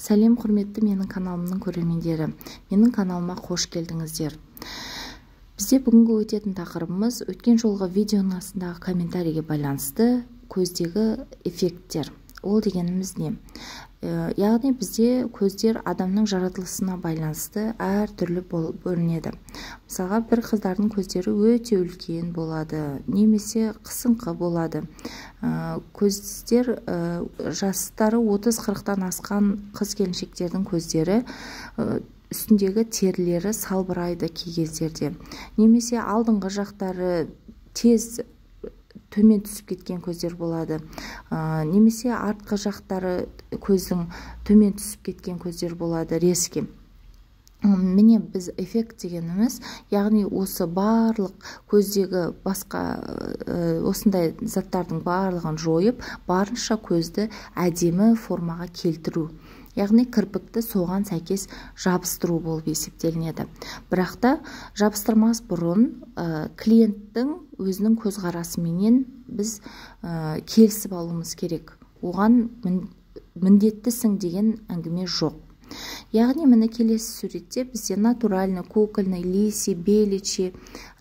Сәлем, құрметті менің каналымның көрермендері! Менің каналыма қош келдіңіздер. Бізде бүгінгі өтетін тақырыбымыз өткен жолғы видеоның астындағы комментарийге байланысты көздегі эффекттер. Ол дегеніміз не? Яғни бізде көздер адамның жаратылысына байланысты әртүрлі бөлінеді. Мысалға, бір қыздардың көздері өте үлкен болады, немесе қысыңқы болады. Көздер жастары 30-40-тан асқан қыз келіншектердің көздері үстіндегі терілері салбырайды кей кездерде. Немесе алдыңғы жақтары тез төмен түсіп кеткен көздер болады. Немесе артқы жақтары көздің төмен түсіп кеткен көздер болады, резкий. Міне, біз эффект дегеніміз, яғни осы барлық көздегі басқа осындай заттардың барлығын жойып, барынша көзді әдемі формаға келтіру. Яғни кірпікті соған сәйкес жабыстыру болып есептелінеді. Бірақ та жабыстырмас бұрын клиенттің өзінің көзқарасыменен біз келісіп алуымыз керек. Оған міндеттісің деген әңгіме жоқ. Яғни міне, келесі суретте бізде натуральный, кукольный, лисий, беличий,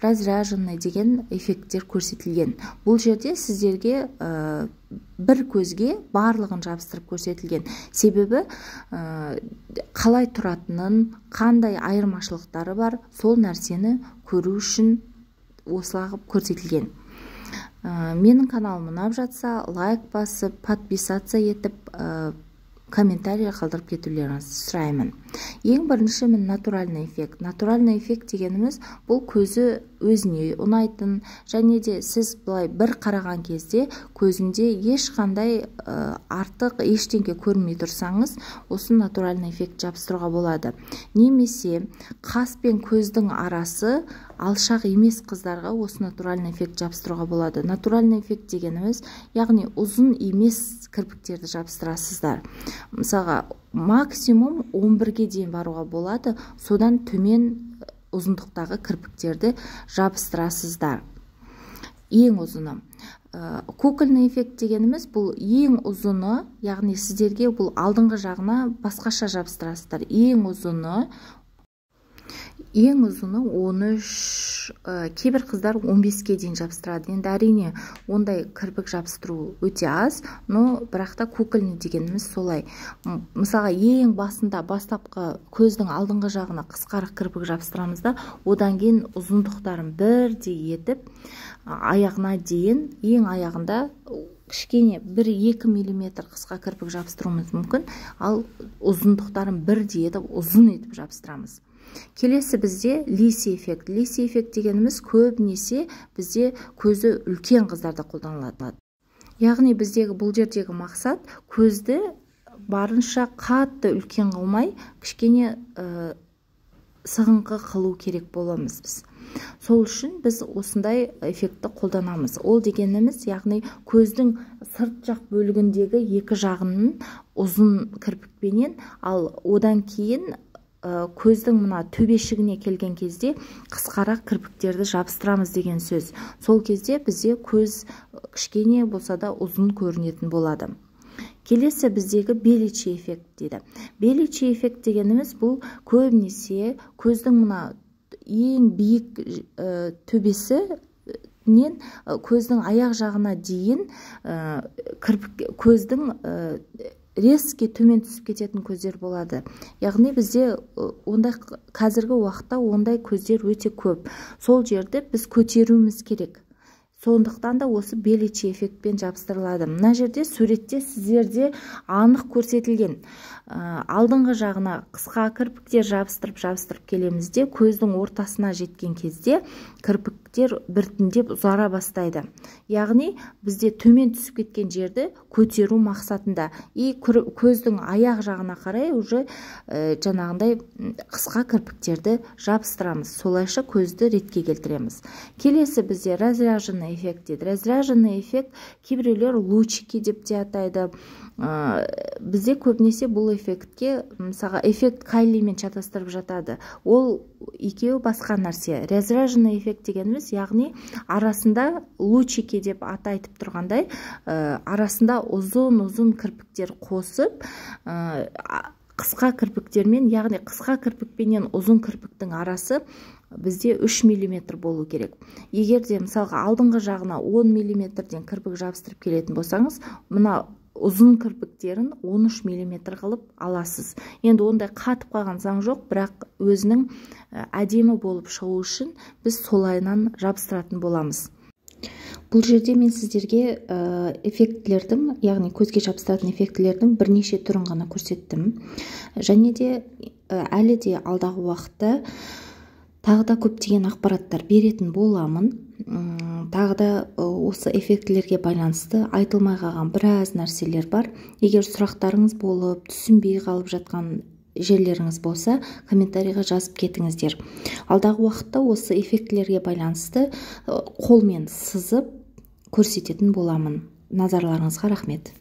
разряженный деген эффекттер көрсетілген. Бұл жерде сіздерге бір көзге барлығын жабыстырып көрсетілген. Себебі қалай тұратынын, қандай айырмашылықтары бар, сол нәрсені көру үшін осылай қылып көрсетілген. Менің каналым ұнап жатса, лайк басып, подписаться етіп, комментарий қалдырып кетулеріңізді сұраймын. Ең бірінші міне, натуральный эффект. Натуральный эффект дегеніміз бұл көзі өзіне ұнайтын және де сіз былай бір қараған кезде көзінде ешқандай артық ештеңе көрмей тұрсаңыз, осы натуральный эффект жабыстыруға болады. Немесе қас пен көздің арасы алшақ емес қыздарға осы натуральный эффект жабыстыруға болады. Натуральный эффект дегеніміз, яғни ұзын емес кірпіктерді жабыстырасыздар. Мысалға, максимум 11-ге дейін баруға болады, содан төмен ұзындықтағы кірпіктерді жабыстырасыздар. Ең ұзыны. Кукольный эффект дегеніміз бұл ең ұзыны, яғни сіздерге бұл алдыңғы жағына басқаша жабыстырасыздар. Ең ұзыны 13, кейбір қыздар 15-ке дейін жабыстырады. Енді, әрине, ондай кірпік жабыстыру өте аз, но бірақ та кукольный дегеніміз солай. Мысалға, ең басында бастапқы көздің алдыңғы жағына қысқарақ кірпік жабыстырамыз да, одан кейін ұзындықтарын бірдей етіп, аяғына дейін, ең аяғында кішкене 1-2 миллиметр қысқа кірпік жабыстыруымыз мүмкін, ал ұзындықтарын бірдей етіп, ұзын етіп жабыстырамыз. Келесі бізде лисий эффект. Лисий эффект дегеніміз көбінесе бізде көзі үлкен қыздарда қолданылады. Яғни біздегі бұл жердегі мақсат көзді барынша қатты үлкен қылмай, кішкене сығыңқы қылу керек боламыз біз. Сол үшін біз осындай эффектті қолданамыз. Ол дегеніміз, яғни көздің сырт жақ бөлігіндегі екі жағының ұзын кірпікпенен, ал одан кейін көздің мына төбешігіне келген кезде қысқарақ кірпіктерді жабыстырамыз деген сөз. Сол кезде бізде көз кішкене болса да ұзын көрінетін болады. Келесі біздегі беличий эффект дейді. Беличий эффект дегеніміз бұл көбінесе көздің мына ең биік төбесінен көздің аяқ жағына дейін кірпік көздің резкий төмен түсіп кететін көздер болады. Яғни бізде ондай, қазіргі уақытта ондай көздер өте көп. Сол жерді біз көтеруіміз керек, сондықтан да осы беличий эффектпен жабыстырылады. Мына жерде суретте сіздерде анық көрсетілген. Алдыңғы жағына қысқа кірпіктер жабыстырып, жабыстырып келеміз де, көздің ортасына жеткен кезде кірпіктер біртіндеп ұзара бастайды. Яғни бізде төмен түсіп кеткен жерді көтеру мақсатында и көздің аяқ жағына қарай уже жаңағындай қысқа кірпіктерді жабыстырамыз. Солайша көзді ретке келтіреміз. Келесі бізде разряженный эффект дейді. Разряженный эффект кейбіреулер лучики деп те атайды. Бізде көбінесе бұл эффектке, мысалға, эффект Кайлимен шатастырып жатады. Ол екеуі басқа нәрсе. Разряженный эффект дегеніміз, яғни арасында лучики деп аты айтып тұрғандай, арасында ұзын ұзын кірпіктер қосып Қысқа кірпіктермен, яғни қысқа кірпікпенен ұзын кірпіктің арасы бізде 3 мм болу керек. Егер де мысалға алдыңғы жағына 10 мм-ден кірпік жабыстырып келетін болсаңыз, мына ұзын кірпіктерін 13 мм қылып аласыз. Енді ондай қатып қалған заң жоқ, бірақ өзінің әдемі болып шығу үшін біз солайынан жабыстыратын боламыз. Бұл жерде мен сіздерге эффектілердің, яғни көзге жабыстыратын эффектілердің бірнеше түрін ғана көрсеттім. Және де әлі де алдағы уақытта тағы да көптеген ақпараттар беретін боламын. Тағы да осы эффектілерге байланысты айтылмай қалған біраз нәрселер бар. Егер сұрақтарыңыз болып, түсінбей қалып жатқан жерлеріңіз болса, комментарийға жазып кетіңіздер. Алдағы уақытта осы эффектілерге байланысты қолмен сызып көрсететін боламын. Назарларыңызға рахмет.